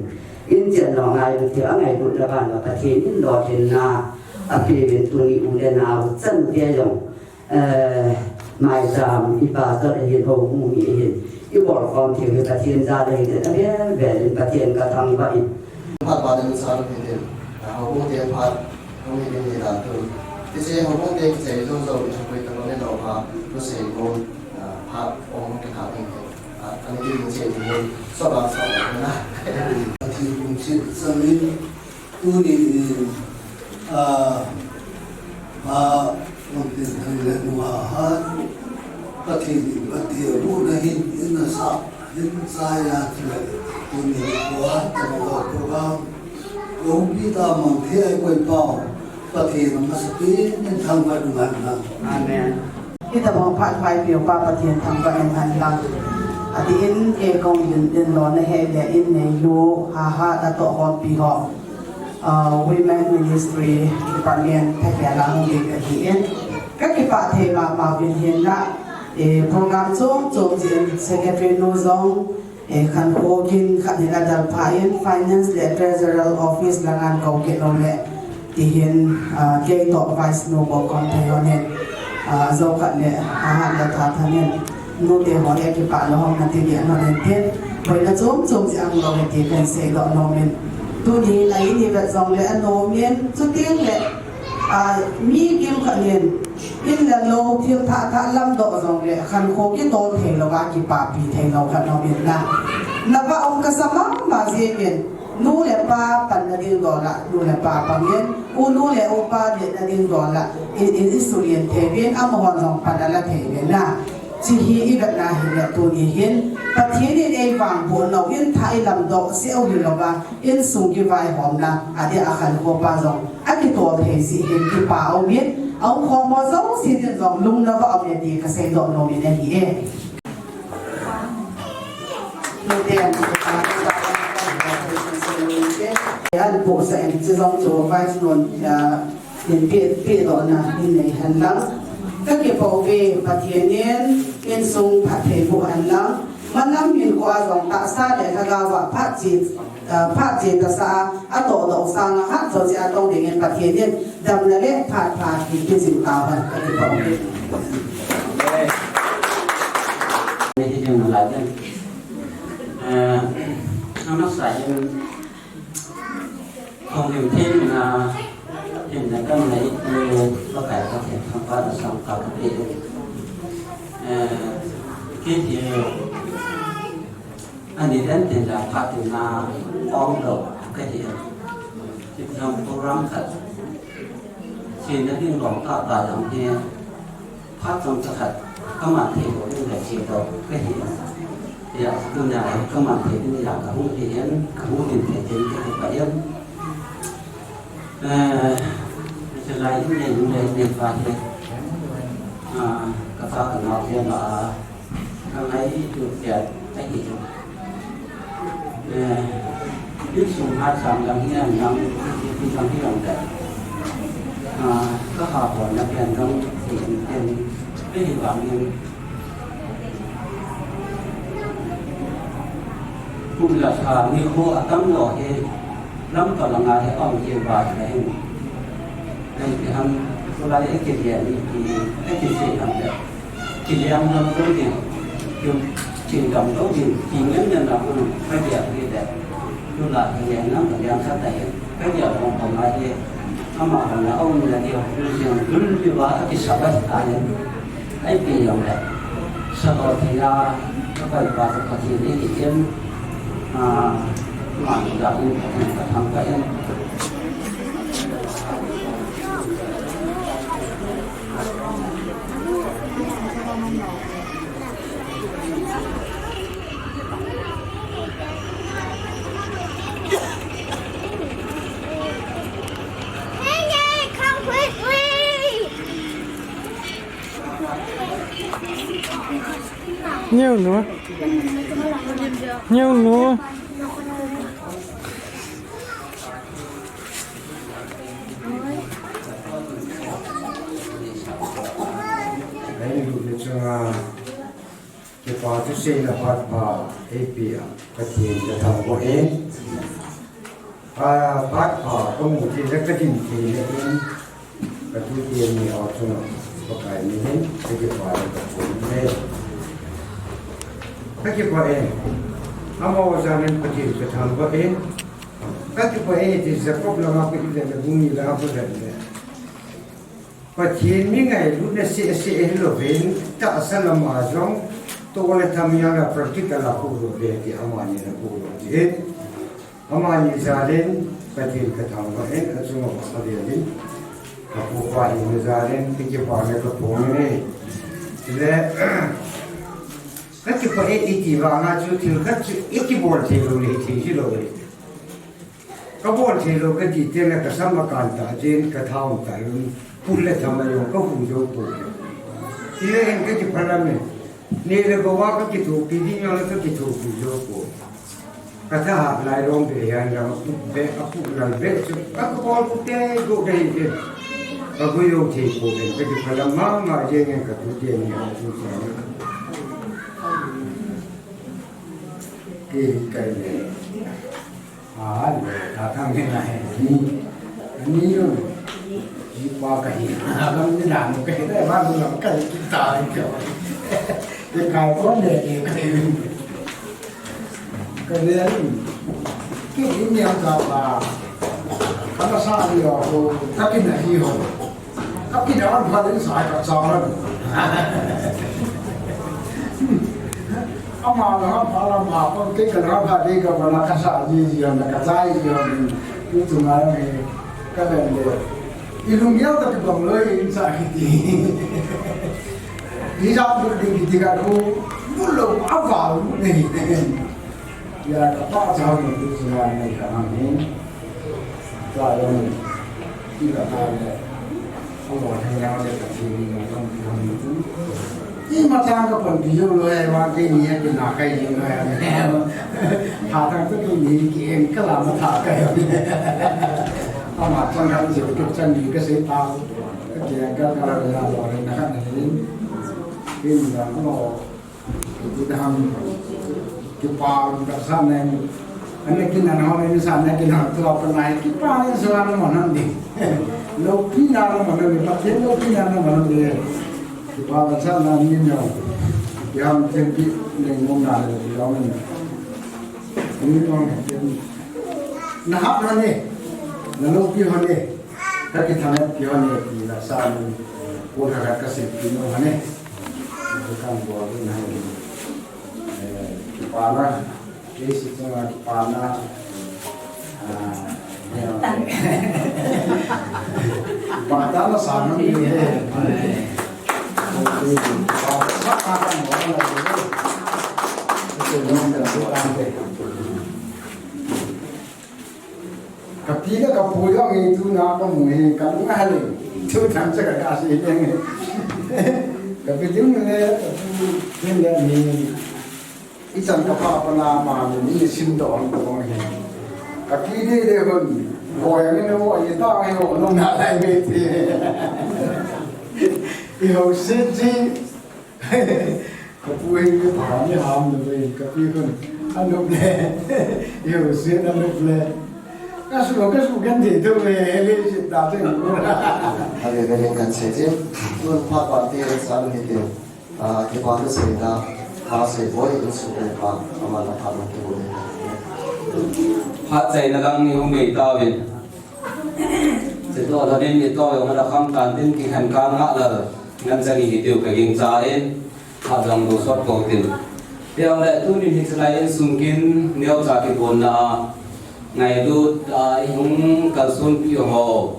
In chen lou ngai lut thei, a ngailut na ban ma Pathen in lolhinna a pe uvin tuni u le nau chate jong, eh, maicham i pastor ahin, houbung mi ahin, i bolkhom thei u hi Pathen jal ahi, a vel vel in Pathen ka thangvah in. Phat pa ding sa lo hi tin, ah, houbung te phat, hung hi ding hi dan tu. Ti se houbung te kichai jou jou, i thupui ka lo ne lo pha, tu sei mo, ah, phat ong ki kha ding hi. Ah, ani ding sei mo, so ba so na. Pathen lungset chang in, tuni in, ah, ah, Pathen thangvah in, ah, Pathen in, Pathen hu na hin, in na sa, hin sa ya tu le, tuni ko ha ta mo ko ba, ko pi ta mang the ai koi pau, Pathen masapen in thangvah in um hen lang. Amen. Hitabang phat vai piu pa Pathen thangvah in um hen lang. Atin kei kong din din lo na he le in nei lu ha ha ta to hom pi ho. Ah, Women Ministry Department thakhat a hung ding ka hi in. Ka kipah thei mama uvin hin la, eh, program chom chom jin Secretary nu jong, eh, khankho kin khat hin a dal pha in Finance le Treasurer Office lang an kou kit lou le. Ti hin, ah, kei to Vice nu bou kon thei hon in, ah, jou khat le, ah, han le tha than in. Nu te ho le kipah lou hon na ti dia hon in tin. Boina chom chom jing lou he ti kan sei doh nom in. Tuni la in i vet jong le a nom in. Chuting le, ah, mi kim khat in. In le lou thil thah thah lam doh jong le khankho kitol thei lou a kipapi thei lou khat nom in na. Na va ong ka sa mama jing in. Nu le pa panna ding dol a, nu le pa pang in, u nu le u pa vetna ding dol a, i, i, i sulen thei uvin, amahon jong pan ala thei uvin na. Chi hi i vetna hi le tuni hin, Pathen in ei vangboh nau in thah i lamdoh seh u hi lou va, insung kivaihomna, a dia a khankho pa jong, a kitol thei jeh hin kipa um in, Aum khom ho jouse din jong lungna va um e ti kasei doh nom in ahi e. An pohsah in, chujong chu Vice nun, ah, in pe, pedohna in nei hen lang. Kakipah uve, Pathen in insung phatthei boh hen lang. Malam hinkho a jong tahsa le lhagao a phat che, ah, phat che tahsa a, atohdoh sanga hatjo cheh a tong dingin Pathen in damna le phat pha hin pejing tauhen. Kakipah uve. Ni hi jing nalai den. Eh, amasa hin, khonglim themna, themna kanei, Pakai Pathen thangvahna sangtah kape. Eh, kei hi, ani den tin la phat tina ong lou kahi. Kei jong program khat, chena ding lom tah tah jong hi, phat chomcha khat kaman thei lou ding le che lou kahi. Hijeh a tunia hi kaman thei ding jeh a kahung hi in, kahung tin thei ding kakipah in. Eh, chulai in nei, in nei, in nei pa hi, ah, kacha kanao te lah a, kangai tu te ahi. Eh, insung hatcham dang hi, dang, dang hi dang te. Ah, kahabolna pen dang hi, hi, hi, hi vangin. Kum le lha nikho atam lou hi, lamka langa hi aum jing uva ahile hin. Len ti ham, tulai akile ni ti, akisei ham le. Kiliam lam dou ding, kim, kim dam dou ding, kim ngen ngen na kun, kagel hi le. Tulai kiliam lam kaliam khat ahi. Kagel hong pang ahi. Ama hong na aum na diu, dul diu va akisah bai ahi. Ahi pi jong le, sabol thei a, ka pai pa ka Pathen in, ah, ma da in, ka thangvah in. Neo nu. Neo nu. Hei, lu le chunga. Kipa thuseina phat pha eipeh a, Pathen kathangvah e. A, phat pha kamu thei le kadin thei le in, katute ni ho chunga Pakai min in, kakipah le kathangvah e. Kakipah e. Amaho jal in Pathen kathangvah e. Kakipah e, ti Jacob lama ka ile le bung ni la ka le le. Pathen mi ngailutna seh seh hilouvin, tahsa lama jong, toh le tham jong la practical a khuh lou ve ti amani na khuh lou ti. Amani jal in, Pathen kathangvah in, achunga avel in, kapu pa hina jal in, kakipah le kaphong e. Le, kakipah e iti vanga chu thil khat chu ikibol thei lou le thei ji lou e. Kabol thei lou kati teng le kasam akan ta jeng, katha um ta jeng, put le tham a jong kahu jou poi. Hijeh in kakipah lam e. Neh le gou a kakithopi ding jong le kakithopi jou poi. Katha hat lai lom be hian lam aput be, aput lal be chu kakibol put te gou dei be. Kagui jou thei poi, kakipah lam mama jeng in katute ni a chu chu. Ke kai le. A, le, ta thang ni na he. Ni, ni yo. Ni pa ka hi. Lam ni na mo ka hi, ba lu lam ka hi, ki ta ni ka. Ye kai ko le, ye ka hi. Ka le ni. Ki ni ni ang ka ba. Ka na sa ni yo, ka ki na hi ho. Ka pi dang pha ding sa ka cha la. Ama la pha la ma ko ke ka la pha de ka ba la ka sa ji ji la ka cha ji ji. Tu tu ma ni ka ben de. I lung yau ka tu bang lo in sa ki ti. Ni sa tu ding ki ti ka ku. Mu lo a va lu ni. Ya ka pa cha ni tu tu ma ni ka ma ni. Cha lo ni. Ti ka ta le. Alo, thei lau le ka thei ni lo tong ki hon ni tu. Ima chang ka ponpi jou lou e, vang keini a kina kai jing lou e. Tha tang tu keini kieng ka la ma tha kai. Ama chang ka ji tu chang ni ka sei ta. Ka kieng ka ka la la lo na ka ni. Keini la lo. Kidam, kipa, ka sa neng. Ane kinan ho, ane sa neng kinan tua pa nai, kipa ni sa na mo nan di. Lo pi na na mo nan di, pa pi lo pi na na mo nan di. Kipa ka sa na ni no. Kiham te pi neng mo na le lo men. Ni no ne. Na ha na ni. Na lo pi ho ni. Ka kithang pi ho ni, pi na sa ni. Ko ka ka se pi no ha ni. Kan bol na hai. Eh, kipana, kei si chunga kipana. Ah, ya. Kipana na sa na ni. Kipana sa ka kan bol na ni. Kipana sa ka kan bol na ni. Ka pi le ka pu jong hi tuna ka mu hi ka lung a hale. Tu thang cha ka ka si jeng hi. Ka pi ding le ka pu ding le ni. I chan ka pa pa na ma ni ni sim to ang to hi. Ka pi de de hon. Ko ya ni no i ta hi ho no na lai me ti. I ho si ji. Ka pu hi ka pa ni ham le ve, ka pi khun. Anup le. Yo, si anup le. Ka su, ka su kan de to ve, le si ta te. Ave ve kan se te. Tun pa pa te sa ni te. Ah, kipa te se ta. Pa se boi in su ko pa. Ama na pa ma ke boi. Phat chaina dang ni hung nei ta ve. Che to la nin ni to yo ma da kham tan tin ki khan ka nga la. Ngan chani hi teu ka ging cha in. Kha dang lo sot ko tin. Teu le tu ni hi chalai in sung kin neo cha ki bon na. Ngai lut a i hung kal sun pi ho.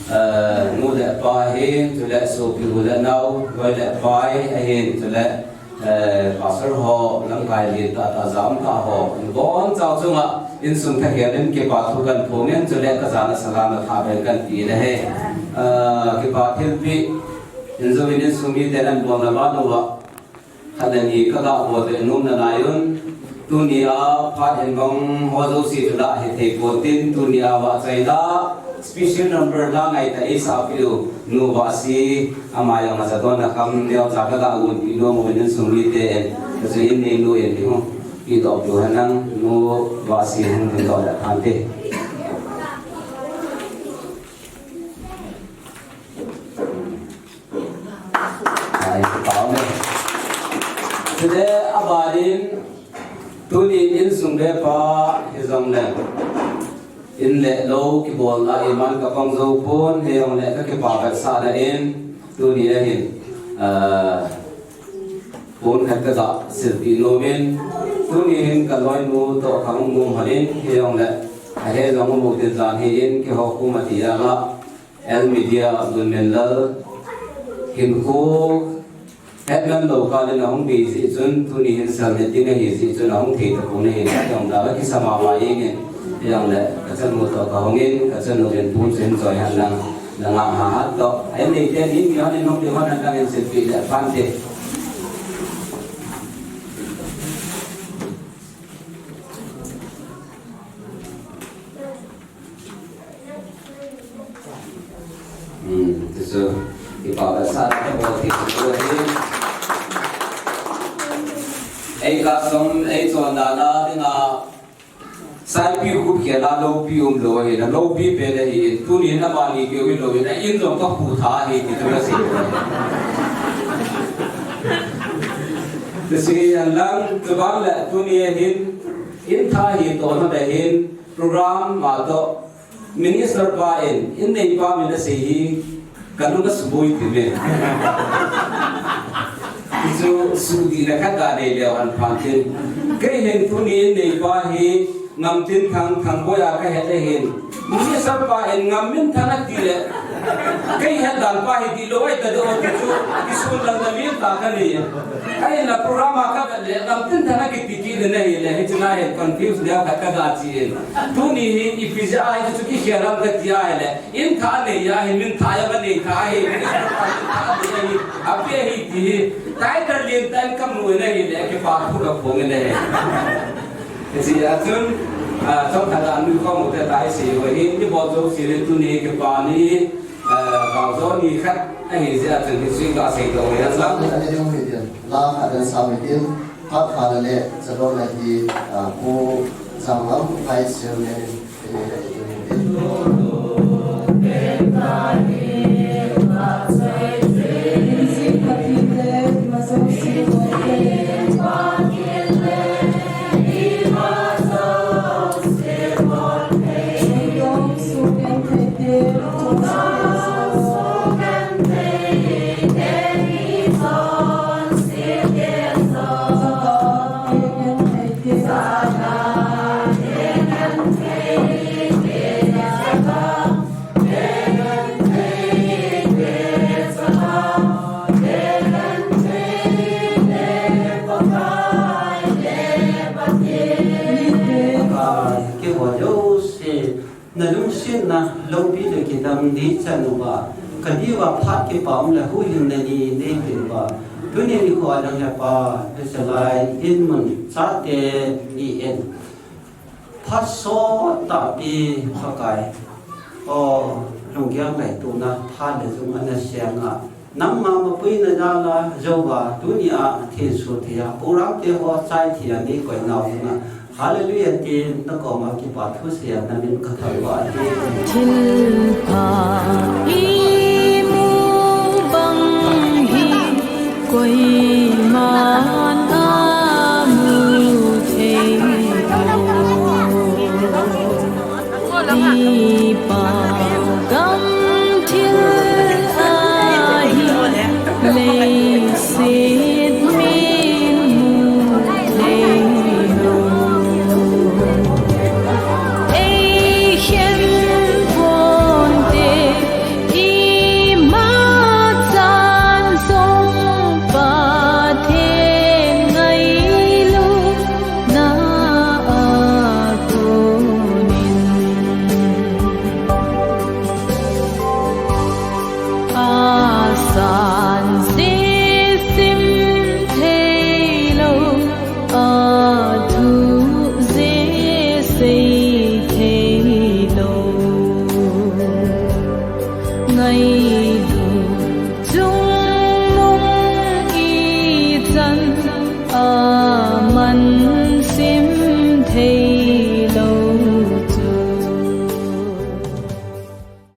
Eh, nu le pa hin, chule sopi u le nau, loi le pai, ahin, chule, eh, pastor ho, lamkai lin tah tah, jam tah ho, bon chau chunga, insung thakhel in kipa thu kan phong in, chule ka jana salam na tha pen kan ti le he. Eh, kipa thilpi, in jong in insung mite nan bol na ba nu a. Khat le ni ka ga bol ve nom na lai un. Tuni a phat hin bang ho jouse chu la hethei pon tin, tuni a vahchoi la special number la ngai ta ei sa pi u nu Vahsi, ama jong a jadon na kham neo cha ka ga un pi nom u in insung mite in, ka chu in nei nu in pi hung pi doh pi u hen lang nu Vahsi hung pi doh le phan te. Ai, pau le. Chule, abanin, tuni in insung le pa, hi jong le. In le lo, kibol na, iman ka pang jo pon, hi jong le, ka kipa ka sa na in, tuni a hin. Ah, pon khat ka ga, silpi nom in, tuni hin ka loi nu, to ka hung nom hanin, hi jong le. A he jong mu tin jan hi in, ki ho ku ma ti a la. El Media Abdul Menlal, hinkho hetman lou kah in ahung bei jeh chun, tuni hin sal het ding ahi jeh chun, ahung thei tapon ahi, jong da kisa mama jeng in, jong le, ka chanu toh ka hung in, ka chanu in pon chu hin choi hen lang, na nga ha hat toh. Ai nei te ni mi hon in hung ding hon hen lang in silpi le phan te. Hmm, tichu, kipa ka sa na ka bol ti chu hi. Ei ka som, ei chon da na ding a, saipi khup khel a lopi um lou hi, na lopi pen ahi, tuni na mani keu hi lou hi, na in jong ka pu tha hi, ti chu ka sei. Ti sei an lang, chu ban le, tuni hin, in tha hi to na da hin, program ma to, Minister pa in, in nei pa min a sei hi, ka lung a suboi ti me. Chu su di na khat a nei leo an phan tin. Kei hin tuni in nei pa hi, Ngamtin Thang, Thangboi a ka het le hin. Minister pa in Ngamminthang a ti le, Kei het dan pa hi ti lo ai ta do ti chu, ti sun lang da min ta ka ni. Ai na program a ka le lam tin ta na ki ti ki le nei le, hi chu na he confuse le ka ka ga chi. Tu ni hi i pi ja ai chu ki khia lam ka ti ai le. In tha nei ya hi, min tha ya ba nei tha hi, min tha nei ya hi, a pe hi ti hi. Tai ta lien tan ka mu nei le, ki pa thu ka phong nei. Isi a chun, a, chom khat a nu khom te tai si, wa hi ni bol jo si le tu ni ki pa ni, a, bol jo ni khat, a hi si a chun hi si ka sei to ya sa. Sa ni a ni ding hi din. La khat dan sa mi din. Khat khat le, sa do la hi, a, Pu Janglam, Vice Chairman. Keiho jouse, na lungsetna loupi le kidang nei chan uva, ka diuva phat kipa um le huhhingna ni nei pe uva, tuni nikho a nang le pa, Hechelai in mun chate ni in. Phat sot tahpi Pakai. O, lunggel ngaitona phat le jung ana seng a. Nangma mapuina jal a jouva, tuni a thenso thei a, program te ho chai thei a, nei koi nau jong a. Hallelujah tin, na koma kipa thu sei a, na min ka thangvah e. Thilpha imu bang hi, koiman amu thei lo. Ipa gam thil ahi, leiset min mu thei lo. Ei khen ponte, ima chan jong Pathen ngailu na a konin. A san je sim thei lo, a thu je sei thei lo. Ngai